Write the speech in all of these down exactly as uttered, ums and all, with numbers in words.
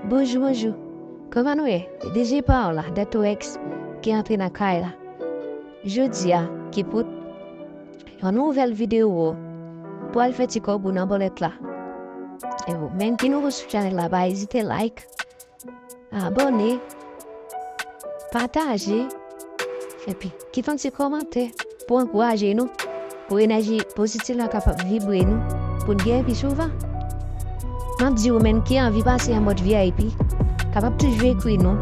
Bonjou, bonjou. Kòman nou ye? Se D J Paola, Datorex, ki antre nan kay la. Jodi a, ki pou yon nouvèl videyo pou al fè ti kòb ou nan bòlèt la. E ou menm ki nouvo sou chanèl la, pa ezite like, abòne, pataje, epi kite yon ti kòmantè pou ankouraje nou, pou enèji pozitif la kapab vibre nou, pou n gen pi souvan. M ap di ou menm ki anvi pase an mòd V I P, kapab toujou ekri nou,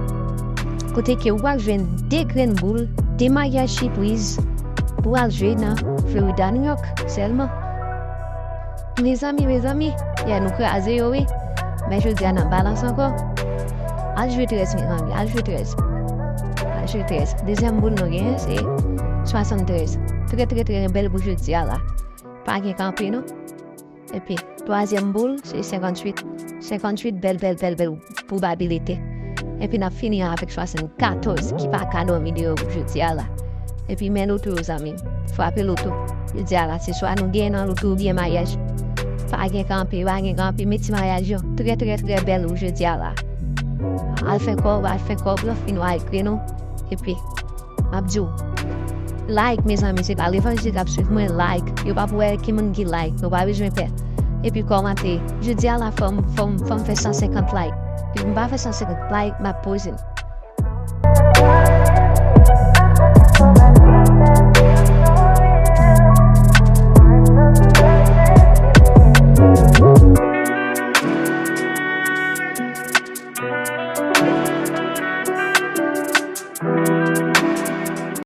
kote ke ou pral jwenn de grenn boul, de maryaj sipriz, pou al jwe nan Florida, New York sèlman. Mezanmi, mezanmi, yè nou kraze yo, wi. Men jodi a n ap balans ankò. Al jwe trèz, mezanmi, al jwe trèz. Al jwe trèz. Dezyèm boul nou genyen, se swasanntrèz. Trè, trè, trè bèl pou jodi a la. Pa gen kanpe, non. Epi, twazyèm boul, se senkantuit. Senkantuit, bèl, bèl, bèl, bèl pwobabilite. Epi, n ap fini avèk swasannkatòz, ki pa ka dòmi deyò pou jodi a la. Epi, men loto yo, zanmi m. Frape loto. Jodi a la, se swa nou genyen nan loto oubyen maryaj. Pa gen kanpe, pa gen kanpe, men ti maryaj yo. Trè, trè, trè bèl pou jodi a la. Al fè kòb, al fè kòb, lè w fin w a ekri nou. Epi, m ap di w, like, mezanmi, se pa levanjil k ap swiv mwen, like. Yo p ap wè ki moun ki like, nou pa bezwen pè. Epi kòmante, jodi a la, fò m, fò m, fò m fè san senkant like. Depi m pa fè san senkant like, m ap poze l.